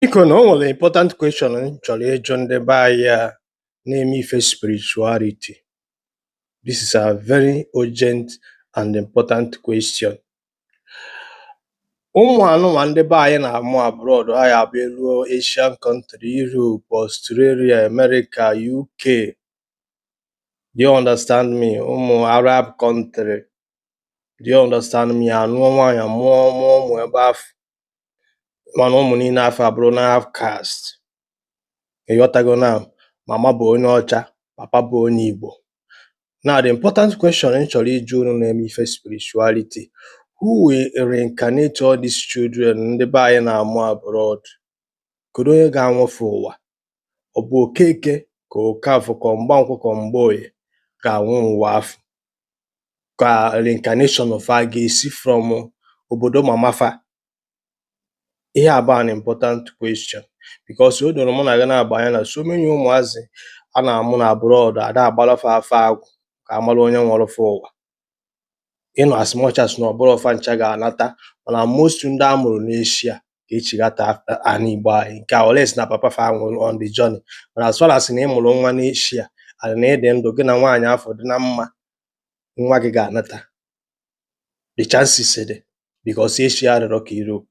Biko, na o nwere important question m chọrọ ịjụ ndị be anyị a na-eme ife spirituality. This is a very urgent and important question. Ụmụ anụnwa ndị be anyị na-amụ abroad, ha ya abịa eruo Asian country, Europe, Australia, America, UK. Do you understand me? Ụmụ Arab country. Do you understand me? Anụọ nwaanyị, mụọ ụmụ ebe afọ, mana ụmụ niile afọ abụrụ na half caste. Ịghọtago now? Mama bụ onye ọcha, papa bụ onye Igbo. Now, the important question m chọrọ ịjụ unu na-eme ife spirituality: who will reincarnate all these children ndị be anyị na-amụ abroad? Kedu onye ga-anwụfe ụwa? Ọ bụ Okeke ka Okafọ ka Mgbankwọ ka Mgboye ga-anwụ ụwa afọ, ka reincarnation fa ga-esi from obodo mama fa? Ihe a bụ an important question, because o doro mụ na gị na-agba anya na so many ụmụazị a na-amụ na abroad ada agbara fa afa agwụ ka amara onye nwụrụ fa ụwa. Ịnọ as much as na ọ bụrọ fa ncha ga-anata, mana most ndị a mụrụ n'Asia ga-echighata ana Igbo anyị nke a, unless na papa fa nwụrụ on the journey. Mana as far as na ị mụrụ nwa n'Asia and na ị dị ndụ, gị na nwaanyị afọ dị na mma, nwa gị ga-anata. The chances dị, because Asia adịrọ ka Europe.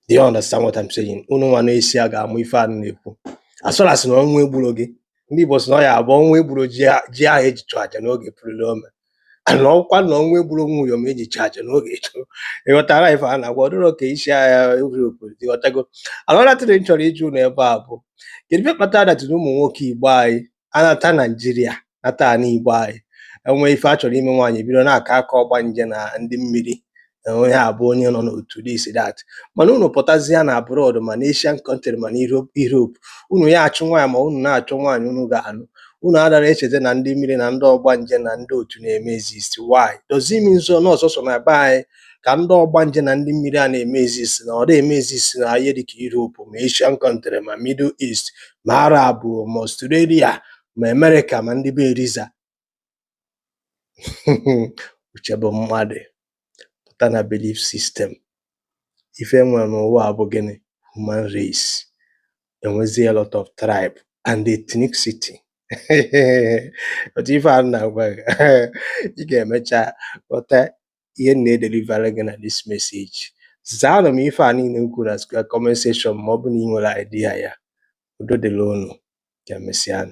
Do you understand what I'm saying? Unu nwa n'Asia ga-amụ ife a m na-ekwu. As far as na ọnwụ egburo gị, ndị Igbo sị na ọ ya abụ ọnwụ egburo ji ji ahụ eji chụọ aja n'oge pụrụla ome, and ọkwa na ọnwụ egburo nwa uyom eji chụọ aja n'oge chụọ. Ịghọtara ife a na-agwa? Ọ dịrọ ka isi agha Europe. Ịghọtago? Another thing m chọrọ ịjụ unu ebe a bụ, kedu ife kpatara that na ụmụ nwoke Igbo anyị anata Naijiria, nata ana Igbo anyị, enwe ife a chọrọ ime nwaanyị, ebido na-akọ aka ọgbanje na ndị mmiri na onye a bụ onye nọ n'otu this, that, mana unu pụtazie na abroad, ma na Asian country, ma na Europe, unu ya achụ nwaanyị, ma unu na-achọ nwaanyị unu ga-anụ, unu adara echeta na ndị mmiri na ndị ọgbanje na ndị otu na-eme exist? Why does it mean so na ọsọsọ na be anyị ka ndị ọgbanje na ndị mmiri a na-eme exist, na ọ na-eme exist na ihe dịka Europe, ma Asian country, ma Middle East, ma Arab, ma Australia, ma America, ma ndị be Eriza? Uche bụ mmadụ pụta na belief system. Ife enwere n'ụwa a bụ gịnị? Human race. Enwezie a lot of tribe and ethnicity. Otu ife a m na-agwa gị, ị ga-emecha ghọta ihe m na-edelivere gị na this message. Zaanụ m ife a niile m kwuru na comment section, ma ọ bụ na ị nwere idea ya. Udo dịrị unu. Ka emesịa.